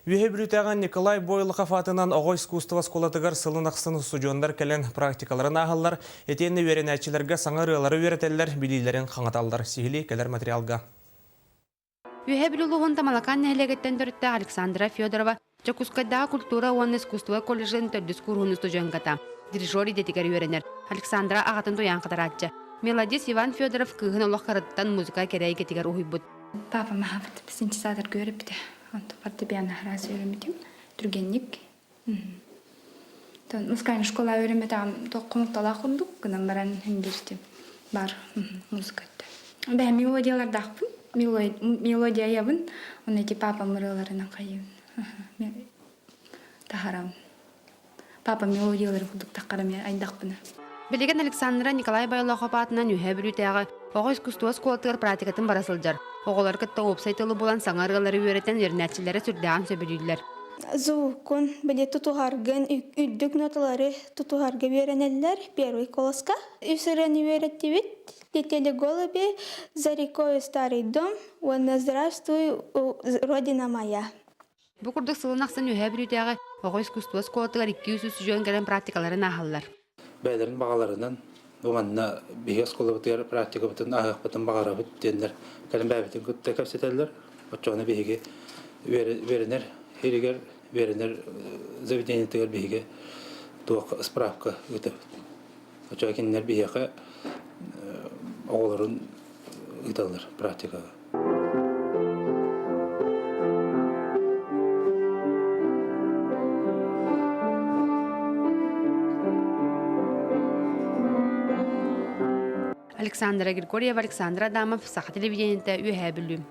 Үөһэ Бүлүүтээҕи Николай Бойлохов аатынан оҕо искусство оскуолатыгар сылын ахсын устудьуоннар кэлэн практикаларын ааһаллар, итиэннэ үөрэнээччилэргэ саҥа ырыалары үөрэтэллэр, билиилэрин хаҥаталлар. Сиһилии кэлэр материалга. Үөһэ Бүлүү улууһун Тамалакаан нэһилиэгиттэн төрүттээх Александра Федорова Дьокуускайдааҕы культура уонна искусство колледжын төрдүс кууруһун устудьуонката, дирижер идэтигэр үөрэнэр. Александра аҕатын туйаан хатарааччы. Мелодист Иван Федоров кыыһын олох кыраттан музыка кэрэ эйгэтигэр уһуйбут. Папа маһабыт синтезаторга үөрэппитэ. Онто фортепиано араас үөрэммитим. Түргэнник. Музыкальная школа үөрэммэтэҕим хомолтолоох курдук гынан баран бииртим бар музыка өттө. Бэһэ мелодиялардаахпын. Мелодия айабын. Онно ити папам ырыаларынан хайыбын. Таһарам. Папа мелодиялары курдук таххарам айдахпына. Билигин Александра Николай Бойлохов аатынан Үөһээ Бүлүүтээҕи оҕо искусство оскуолатыгар практикатын бара сылдьар. Оҕолор кытта уопсай тылы булан саҥа ырыалары үөрэтэн үөрэнээччилэрэ сүрдээҕин сөбүлүүллэр. Звукун били тутуһаргын үрдүк ноталары тутуһарга үөрэнэллэр первый колоска. Үс ырыаны үөрэттибит. Летели голуби, За рекою старый дом уонна Здравствуй, Родина моя. Бу курдук сылын ахсын Үөһээ Бүлүүтээҕи оҕо искусство оскуолатыгар 200 дьон кэлэн практикаларын ааһаллар. Бэйэлэрин баҕаларынан бу манна биһиги оскуолабытыгар практикабытын ааһыахпытын баҕарабыт диэннэр кэлин бэйэбитин кытта кэпсэтэллэр. Оччоҕуна биһиги үөрэнэр сиригэр, үөрэнэр заведениетыгар биһиги туох справка ыытабыт. Оччоҕо кинилэр биһиэхэ оҕолорун ыыталлар практикаҕа. Александра Григорьева, Александр Адамов, Саха телевидениетэ, Үөһээ Бүлүү.